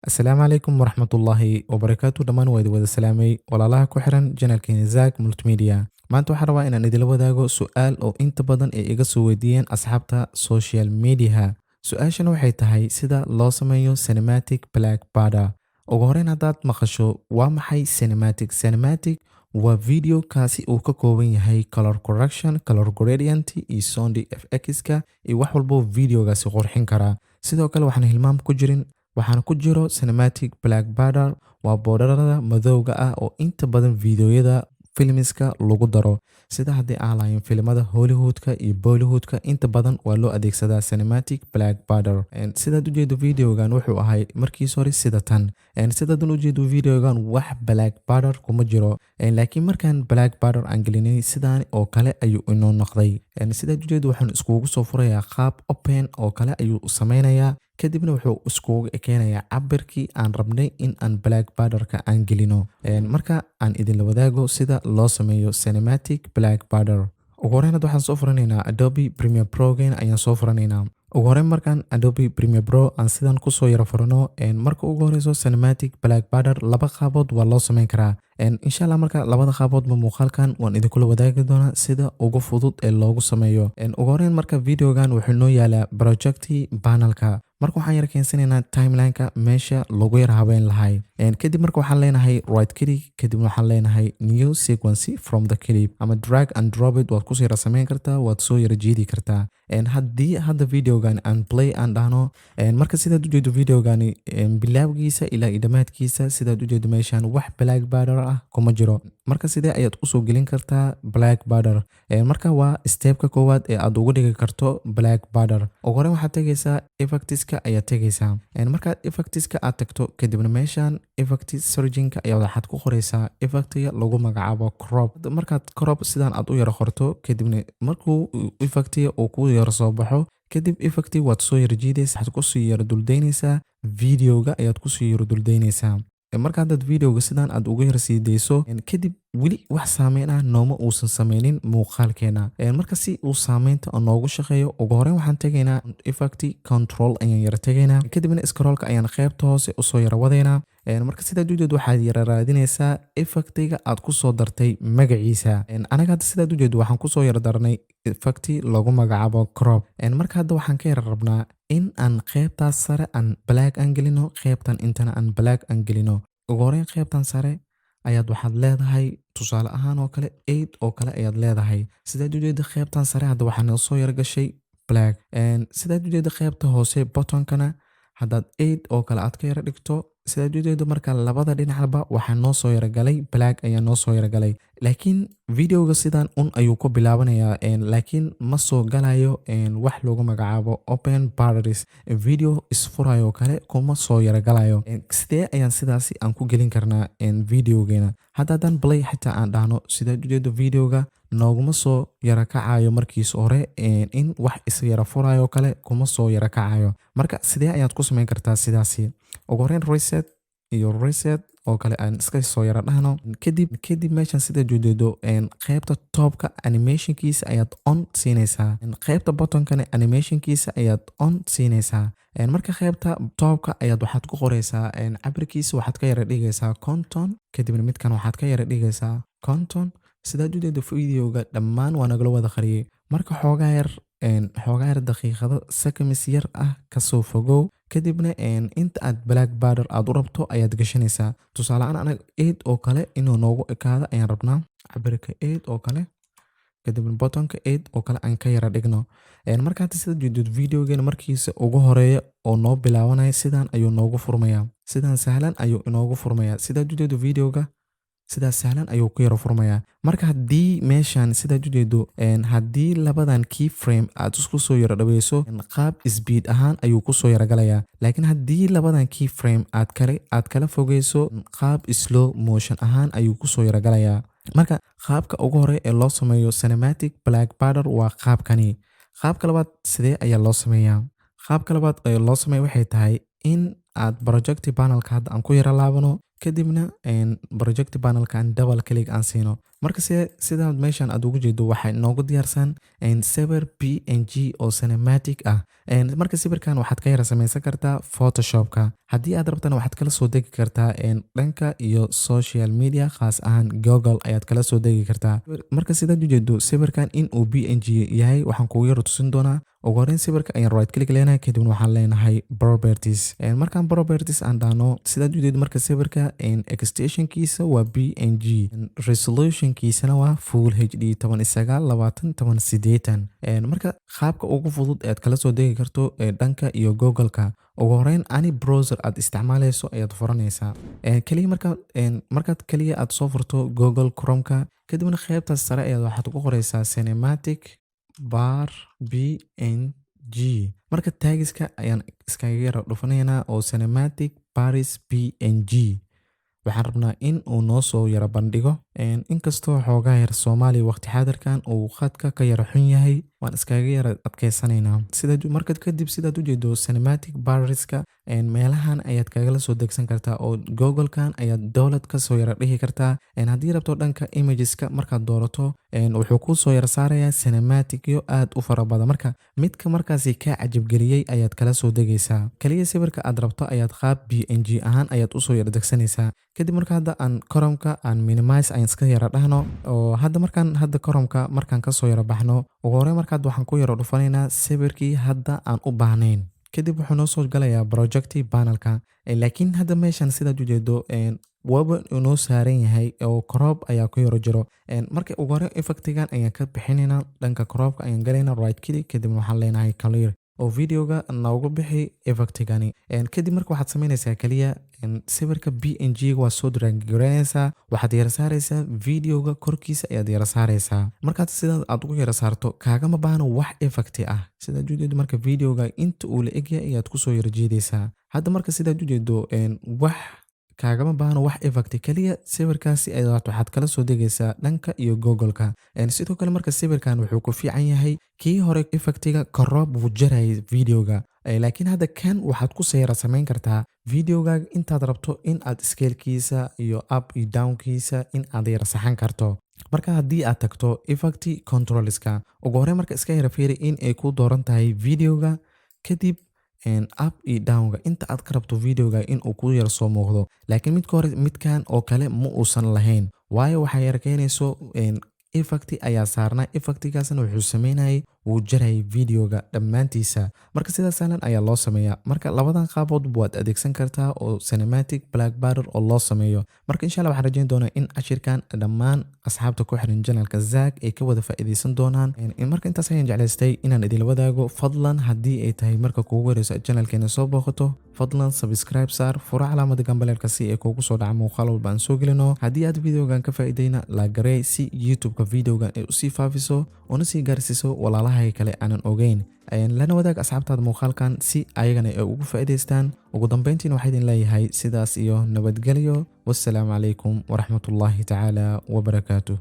Asalaamu calaykum waraxmatullaahi wabarakaatu. Dhammaan waa idin wada salaamay, walaalaha ku xiran channelkeena Zack Multimedia. Maanta waxaan rabaa inaan idila wadaago su-aal oo inta badan ay iga soo weydiiyeen asxaabta social mediaha. Su-aashana waxay tahay sida loo sameeyo cinematic black border. Ugu horeyn, haddaad maqasho, waa maxay cinematic? Cinematic waa video kaasi uu ka kooban yahay color correction, color gradient iyo sound fx-ka iyo wax walbo videogaasi qurxin karaa. Sidoo kale waxaan hilmaam ku jirin, waxaana ku jiro cinematic black border, waa borderada madowga ah oo inta badan videoyada filmiska lagu daro. Sida haddii aan lahayn filimada Hollywoodka iyo Bollywoodka, inta badan waa loo adeegsadaa cinematic black border. Sidaad ujeedo, videogan wuxuu ahay markiis hore sida tan. Sidaadan ujeedo, videogan wax black border kuma jiro, laakiin markaan black border aan gelinay, sidaan oo kale ayuu inoo noqday. Sidaad ujeedo, waxaan iskugu soo furayaa qaab open oo kale ayuu sameynayaa, kadibna wuxuu iskugu ekeenayaa cabirkii aan rabnay in aan black borderka aan gelino. Marka aan idinla wadaago sida loo sameeyo cinematic black border. Ugu horeyn, hadda waxaan soo furanaynaa Adobe Premiere Progen ayaan soo furanaynaa. Ugu horeyn, markaan Adobe Premiere Pro aan sidan kusoo yaro furano, marka ugu horeyso cinematic black border laba qaabood waa loo sameyn karaa, insha Allah. Marka labada qaaboodba muuqaalkan waan idinkula wadaagi doonaa sida ugu fudud ee loogu sameeyo. Ugu horeyn, marka videogan wuxuu noo yaalaa project panelka. Marka waxaan yar keensanaynaa timelineka meesha lagu yar habeyn lahay. Kadib marka waxaan leenahay right click, kadib waxaan leenahay new sequence from the clip, ama drag and drop it waad kusoo yara sameyn kartaa, waad soo yara jiidi kartaa. Haddii hadda videogan aan play aan dhahno, marka sidaad ujeedo, videogani bilaawgiisa ilaa iyo dhammaadkiisa, sidaad ujeedo, meeshan wax black border ah kuma jiro. Marka sidee ayaad usoo gelin kartaa black border? Marka waa stepka koowaad ee aad ugu dhigi karto black border. Ugu horreyn waxaad tegaysaa effectiska ayaad tegaysaa. Markaad effectiska aad tagto, kadibna meeshan effect searchinka ayaa waxaad ku qoraysaa effectiga lagu magacaabo crop. Markaad crop sidaan aad u yara qorto, kadibna markuu effectiga uu ku yara soo baxo, kadib effectiga waad soo yara jiidaysa, waxaad kusii yara duldaynaysaa videoga ayaad kusii yara duldaynaysaa. Marka haddaad videoga sidaan aad uga yara sii dayso, kadib weli wax saameyn ah nooma uusan sameynin muuqaalkeena. Marka si uu saameynta noogu shaqeeyo, ugu horeyn waxaan tegaynaa effect control ayaan yara tegaynaa, kadibna scrollka ayaan qeybta hoose usoo yara wadaynaa. Marka sidaad ujeed, waxaad yara raadinaysaa effectiga aad kusoo dartay magaciisa. Anaga hadda sidaad ujeed waxaan kusoo yara darnay effecti lagu magacaabo crop. Marka hadda waxaan ka yara rabnaa in aan qeybtaas sare aan black aan gelino, qeybtan intana aan black aan gelino. Ugu horeyn qeybtan sare ayaad waxaad leedahay, tusaale ahaan oo kale, 8 oo kale ayaad leedahay. Sidaad ujeeda, qeybtan sare hadda waxaa noo soo yara gashay black. Sidaad ujeeda, qeybta hoose bottomkana haddaad 8 oo kale aad ka yara dhigto, sidaad ujeedo, marka labada dhinacba waxaa noo soo yaragalay black ayaa noo soo yaragalay. Laakiin videoga sidan un ayuu ku bilaabanayaa, laakiin ma soo galayo wax loogu magacaabo open borders, video isfurayo kale kuma soo yaragalayo. Sidee ayaan sidaasi aan ku gelin karnaa videogeena? Hadda haddaan play xitaa aan dhahno, sidaad ujeedo, videoga nooguma soo yara kacayo markiis hore in wax is yara furayo kale kuma soo yara kacayo. Marka sidee ayaad ku sameyn kartaa sidaasi? Ugu horeyn reset iyo reset oo kale aan iska soo yara dhahno. Kadib meeshan sida ujeedo, qeybta topka animationkiisa ayaad on siinaysaa, qeybta bottomkana animationkiisa ayaad on siinaysaa. Marka qeybta topka ayaad waxaad ku qoraysaa cabirkiisa, waxaad ka yara dhigaysaa 50, kadibna midkan waxaad ka yara dhigaysaa 50. Sidaad ujeedo, videoga dhammaan waa nagala wada qariyay. Marka xoogaa yar daqiiqado, seconds yar ah kasoo fogow, kadibna inta aad black border aad u rabto ayaad gashanaysaa. Tusaale ahaan, anaga 8 oo kale inuu noogu ekaado ayaan rabnaa, cabirka 8 oo kale, kadibna bottomka 8 oo kale aan ka yara dhigno. Marka hadda sida jeedid, videogeena markiisa ugu horeeya oo noo bilaabanaya sidaan ayuu noogu furmayaa, sidaan sahlan ayuu inoogu furmayaa. Sidaad ujeedo, videoga sidaas sahlan ayuu ku yara furmayaa. Marka haddii meeshan sidaad ujeedo, haddii labadan key frame aad isku soo yara dhaweyso, qaab speed ahaan ayuu kusoo yara galayaa, laakiin haddii labadan key frame aad kala fogeyso, qaab slow motion ahaan ayuu kusoo yara galayaa. Marka qaabka ugu hore ee loo sameeyo cinematic black border waa qaabkani. Qaabka labaad sidee ayaa loo sameeyaa? Qaabka labaad ee loo sameeya waxay tahay in aad project panelka hadda aan ku yara laabano, kadibna project panelka aan double click aan siino. Marka sidaa meeshan aad ugu jeedo, waxaa inoogu diyaarsan sawir PNG oo cinematic ah. Marka sawirkan waxaad ka yara samaysan kartaa Photoshopka. Haddii aad rabtana, waxaad kala soo degi kartaa dhanka iyo social media, khaas ahaan Google ayaad kala soo degi kartaa. Marka sidaad ujeedo, sawirkan in uu PNG yahay waxaan kugu yara tusin doonaa. Ugu horreyn sawirka ayaan right click leenahay, kadibna waxaan leenahay properties. Markaan properties aan dhahno, sidaad ujeedo marka sawirka extensionkiisa waa PNG, resolutionkiisana waa Full HD 1920 1080. Marka qaabka ugu fudud ead kala soo degi karto dhanka iyo Google-ka, ugu horreyn any browser aad isticmaaleyso ayaad furanaysaa keliya. Marka markaad keliya aad soo furto Google Chrome-ka, kadibna qaybtaas sare ayaad waxaad ku qoreysaa cinematic bar PNG. Marka taagiska ayaan iskaga yara dhufanaynaa oo cinematic bars PNG waxaan rabnaa in uu noo soo yara bandhigo. Inkastoo xoogaa yar Soomaaliya waqti xaadirkan uu khadka ka yara xun yahay, waan iskaga yara adkeysanaynaa. Sida marka kadib, sidaad ujeedo, cinematic barska meelahan ayaad kagala soo degsan kartaa oo Google-kan ayaad download kasoo yara dhihi kartaa. Haddii rabto, dhanka imageska markaad doorato, wuxuu kuu soo yara saarayaa cinematicyo aad u fara badan. Marka midka markaasi kaa cajabgeliyey ayaad kala soo degaysaa. Kaliya sawirka aad rabto ayaad qaab PNG ahaan ayaad usoo yara degsanaysaa. Kadib marka hadda aan Chrome-ka aan minimize aan iska yara dhahno, oo hadda markaan hadda Chrome-ka markaan kasoo yara baxno, ugu horreyn markaad waxaan ku yara dhufanaynaa sawirkii hadda aan u baahnayn. Kadib wuxuu noo soo galayaa project panelka, laakiin hadda meeshan sidaad ujeedo waaba inoo saaran yahay oo crop ayaa ku yaro jiro. Marka ugu hore effectigan ayaan ka bixinaynaa. Dhanka cropka ayaan galaynaa, right click, kadibna waxaan leenahay clear oo videoga noogu bixi effectigani. Kadib marka waxaad samaynaysaa kaliya sawirka PNG waa soo drag gareynaysaa, waxaad yara saaraysaa videoga korkiisa ayaad yara saaraysaa. Markaad sidaas aad ugu yara saarto, kaagama baahno wax effect ah. Sidaad ujeedo, marka videoga inta uu la egyahay ayaad kusoo yara jiidaysaa. Hadda marka sidaad ujeedo, wax kaagama baahno wax effect. Kaliya sawirkaasi ayaad waxaad kala soo degaysaa dhanka iyo Google-ka. Sidoo kale marka sawirkan wuxuu ku fiican yahay kii hore, effectiga crop wuu jarayay videoga, laakiin hadda kan waxaad ku sayra samayn kartaa videogaaga intaad rabto in aad scalekiisa iyo up iyo downkiisa in aad yara saxan karto. Marka haddii aad tagto effect controlska, ugu horreyn marka iska yara fiiri in ay ku dooran tahay videoga, kadib up iyo downga inta aad ka rabto videoga in uu ku yara soo muuqdo. Laakiin midka hore, midkan oo kale ma uusan lahayn, waayo waxaa yara keenayso effect ayaa saarnaa. Effectigaasna wuxuu sameynayay wuu jarayay videoga dhammaantiisa. Marka sidaas sahlan ayaa loo sameeyaa. Marka labadan qaabood waad adeegsan kartaa oo cinematic black bar oo loo sameeyo. Marka insha Allah waxaan rajeyn doonaa in cashirkan dhammaan asxaabta ku xiran channelka Zack ay ka wada faa'iideysan doonaan. Marka intaas ayaan jeclaystay inaan idinla wadaago. Fadlan, haddii ay tahay marka kugu horeyso channelkeena soo booqato, fadlan subscribe saar, furo calaamada gambaleelka si ay kugu soo dhaca muuqaal walba aan soo gelino. Haddii aad videogan ka faa'iideyna, like garey si YouTube-ka videogan ay usii faafiso una sii gaarsiiso walaalahay kale aanan ogeyn. Lana wadaag asxaabtaada muuqaalkan si ayagana ay ugu faa'iidaystaan. Ugu dambeyntiina waxaa idin leeyahay sidaas iyo nabadgelyo. Wassalaamu calaykum waraxmatullaahi tacaala wabarakaatuh.